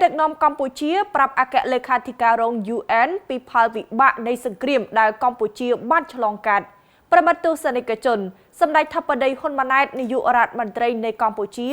ដឹកនាំកម្ពុជាប្រាប់អគ្គលេខាធិការរង UN ពីផលវិបាកនៃសង្គ្រាមដែលកម្ពុជាបានឆ្លងកាត់ប្រិមត្តទស្សនិកជនសម្ដេចធិបតីហ៊ុនម៉ាណែតនាយករដ្ឋមន្ត្រីនៃកម្ពុជា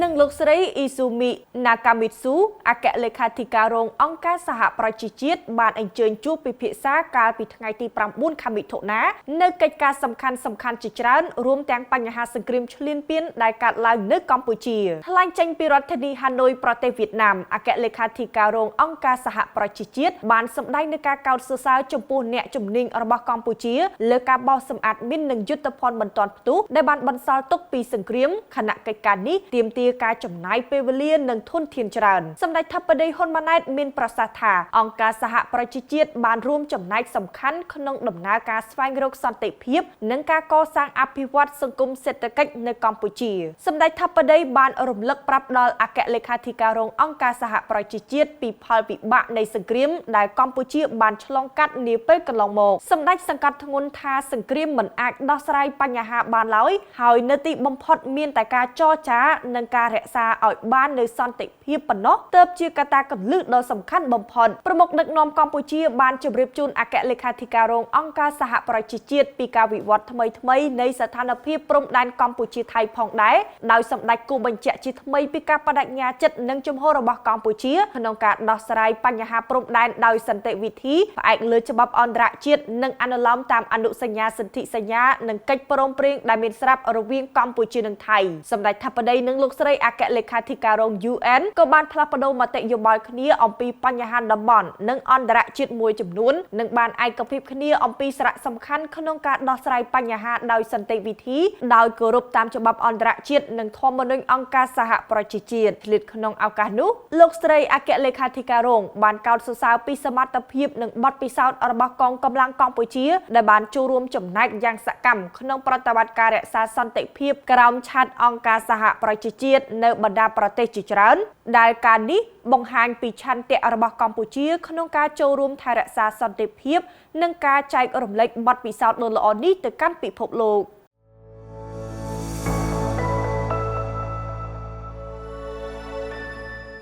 និងលោកស្រីអ៊ីស៊ូមីណាកាមីតស៊ូអគ្គលេខាធិការរងអង្គការសហប្រជាជាតិបានអញ្ជើញជួបពិភាក្សាកាលពីថ្ងៃទី9ខែមិថុនានៅកិច្ចការសំខាន់ៗជាច្រើនរួមទាំងបញ្ហាសង្គ្រាមឈ្លានពានដែលកើតឡើងនៅកម្ពុជាថ្លែងចេញពីរដ្ឋធានីហាណូយប្រទេសវៀតណាមអគ្គលេខាធិការរងអង្គការសហប្រជាជាតិបានសម្ដែងនូវការកោតសរសើរចំពោះអ្នកជំនាញរបស់កម្ពុជាលើការបោសសម្អាតមីននិងយុទ្ធភណ្ឌមិនទាន់ផ្ទុះដែលបានបន្សល់ទុកពីសង្គ្រាមខណៈកិច្ចការនេះទាមទារការចំណាយពេលវេលានិងធនធានច្រើនសម្ដេចធិបតីហ៊ុនម៉ាណែតមានប្រសាសន៍ថាអង្គការសហប្រជាជាតិបានរួមចំណែកសំខាន់ក្នុងដំណើរការស្វែងរកសន្តិភាពនិងការកសាងអភិវឌ្ឍសង្គមសេដ្ឋកិច្ចនៅកម្ពុជាសម្ដេចធិបតីបានរំលឹកប្រាប់ដល់អគ្គលេខាធិការរងអង្គការសហប្រជាជាតិពីផលវិបាកនៃសង្គ្រាមដែលកម្ពុជាបានឆ្លងកាត់នាពេលកន្លងមកសម្ដេចសង្កត់ធ្ងន់ថាសង្គ្រាមមិនអាចដោះស្រាយបញ្ហាបានឡើយហើយនៅទីបំផុតមានតែការចរចានិងការរក្សាឲ្យបាននូវសន្តិភាពប៉ុណ្ណោះទើបជាកត្តាគន្លឹះដ៏សំខាន់បំផុតប្រមុខដឹកនាំកម្ពុជាបានជម្រាបជូនអគ្គលេខាធិការរងអង្គការសហប្រជាជាតិពីការវិវត្តថ្មីៗនៃស្ថានភាពព្រំដែនកម្ពុជាថៃផងដែរដោយសម្ដេចគូបញ្ជាក់ជាថ្មីពីការបដិញ្ញាចិត្តនិងជំហររបស់កម្ពុជាក្នុងការដោះស្រាយបញ្ហាព្រំដែនដោយសន្តិវិធីផ្អែកលើច្បាប់អន្តរជាតិនិងអនុលោមតាមអនុសញ្ញាសន្ធិសញ្ញានិងកិច្ចព្រមព្រៀងដែលមានស្រាប់រវាងកម្ពុជានិងថៃសម្ដេចធិបតីនិងលោកស្រីអគ្គលេខាធិការរង UN ក៏បានផ្លាស់ប្ដូរមតិយោបល់គ្នាអំពីបញ្ហាតំបន់និងអន្តរជាតិមួយចំនួននិងបានឯកភាពគ្នាអំពីសារៈសំខាន់ក្នុងការដោះស្រាយបញ្ហាដោយសន្តិវិធីដោយគោរពតាមច្បាប់អន្តរជាតិនិងធម្មនុញ្ញអង្គការសហប្រជាជាតិឆ្លៀតក្នុងឱកាសនោះលោកស្រីអគ្គលេខាធិការរងបានកោតសរសើរពីសមត្ថភាពនិងបទពិសោធន៍របស់កងកម្លាំងកម្ពុជាដែលបានចូលរួមចំណែកយ៉ាងសកម្មក្នុងប្រតិបត្តិការរក្សាសន្តិភាពក្រោមឆត្រអង្គការសហប្រជាជាតិនៅបណ្ដាប្រទេសជាច្រើនដែលការនេះបង្ហាញពីឆន្ទៈរបស់កម្ពុជាក្នុងការចូលរួមថែរក្សាសន្តិភាពនិងការចែករំលែកបទពិសោធន៍ដ៏ល្អនេះទៅកាន់ពិភពលោក។